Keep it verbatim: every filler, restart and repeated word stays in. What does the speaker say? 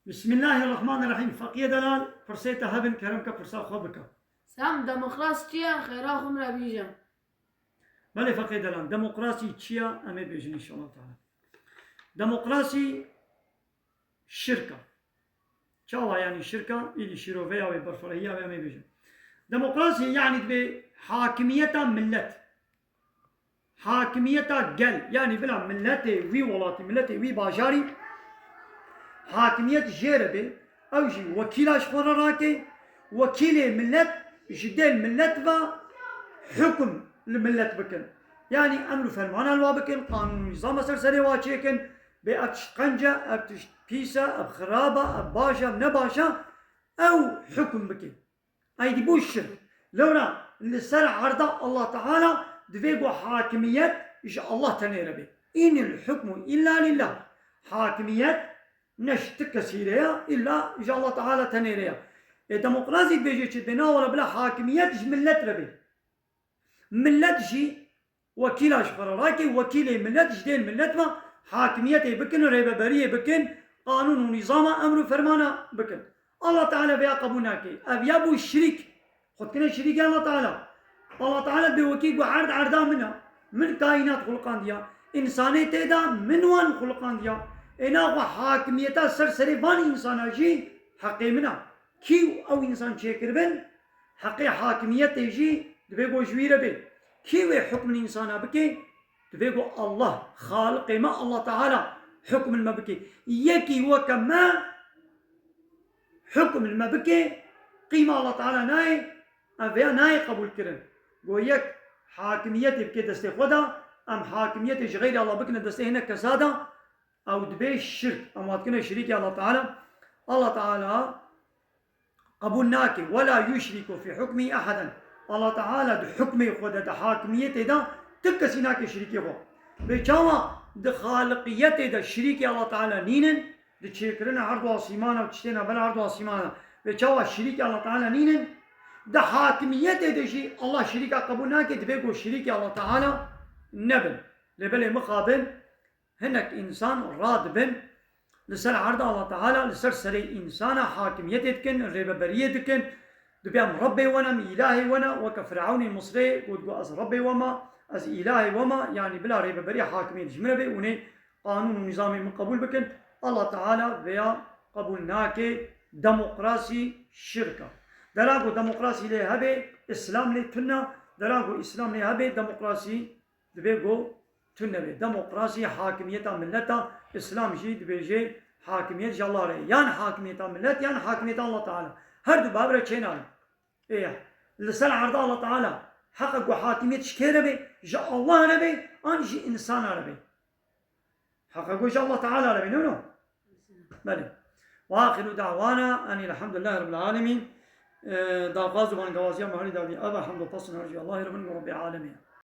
Bismillahirrahmanirrahim. Feqiyê delal, pirsê te hebin, kerem ke pirsa xwe bike. Sam, demokrasi çi ye? Xêra xwe min re bîje. Belê feqiyê delal, demokrasî çi ye? Em ê bêjin înşallah teala. Demokrasî şirk e. Çawa yanî şirk e? Îdî şîroveya wê, berfirehiya wê em ê bêjin. Demokrasî yanî divê hakimiyeta millet. Hakimiyeta gel, yanî bila miletê wî welatî, miletê wî bajarî hakimiyet jê re bê, ew jî wekîla ji xwe re rake, wekîlê milet ji dêl milet ve hukm li milet bikin. Yanî emr û fermana li wa bikin, qanûn û nîzama ser serê wa çêkin, bê ev tişt qenc e, ev tişt pîs e, ev xirab e, ev baş e, ev ne baş e, ew hukm bike. Eydî bû şirk. Lewra li ser erda Allah Teala divê ku hakimiyet ji Allah tenê re be. Înil hukmu illa lillah. Hakimiyet ne ji ti kesî re ya, illa ji Allah Teala tenê re ya. Ê demokrasî dibêje çi? Dê navara bila hakimiyet ji millet re be. Millet jî wekîla ji xwe re rake, wekîlê milet ji dêl milet ve hakimiyetê bikin, rêveberiyê bikin, qanûn û nîzama emr û fermana bikin. Allah Teala vêya qebûl nake. Ev ya bû şirîk. Xwe dikine şirîkê Allah Teala. Allah Teala dê wekî ku erd erda min e. Min kaînat xuliqandiya. Însanê tê de min wan xuliqandiya. Ê naxwe hakimiyeta ser serê van însana jî heqê min e. Kî ew însan çêkiribin? Heqê hakimiyetê jî divê ku ji wî re bê. Kî wê hukmin însana bike? Divê ku Allah, Xaliqê me, Allah Teala hukmin me bike. Yekî weke me hukmin me bike, qîma Allah Teala nayê, em vêya nayê qebûl kirin. Ku yek hakimiyetê bike destê xwe de, em hakimiyetê ji xeyrê Allah bikine destê hinek kesa de, ew dibê şirk, em wa dikine şirîkê Allah Teala. Allah Teala qebûl nake. "Wela yuşriku fî hukmî eheden." Allah Teala di hukmê xwe de, di hakimiyetê de ti kesî nake şirîkê xwe. Vê çawa di xaliqiyetê de şirîkê Allah Teala nînin, di çêkirina her du asîmana û tiştên hev ber her du asîmana, vê çawa şirîkê Allah Teala nînin, di hakimiyetê de jî Allah şirîka qebûl nake, divê ku şirîkê Allah Teala nebin. Lê belê mixabin, hinek însan radibin li ser erda Allah Teala, li ser serê însana hakimiyetê dikin, rêveberiyê dikin. Dibê em Rebbê we ne, em îlahê we ne, weke Firewnê Misrê got, got, "Ez Rebbê we me, ez îlahê we me", yanî bila rêveberiya hakimiyet ji min re bê, hûn ê qanûn û nîzamê min qebûl bikin. Allah Teala vêya qebûl nake, demokrasî şirk e. Dera ku demokrasî lê hebe, Îslam lê tune, dera ku Îslam lê hebe, demokrasî divê ku tune be. Demokrasî hakimiyeta mileta, Îslam jî dibêje hakimiyet ji Allah re ye. Yan hakimiyeta milet, yan hakimiyeta Allah Teala. Her du bi hev re çênayên. Ê, li ser erda Allah Teala heqa ku hakimiyet ji kê re be? Ji Allah re be, an ji însana re be? Heqa ku ji Allah Teala re be, no, no? Belê. Ve axiru da'wana enî elhamdülillahi rabbil alemin. Ee, daxwaz û bangewaziya Mehmedî Davî ev e, hemd û pes û nercî Allahê re bin û Rebbê alemê.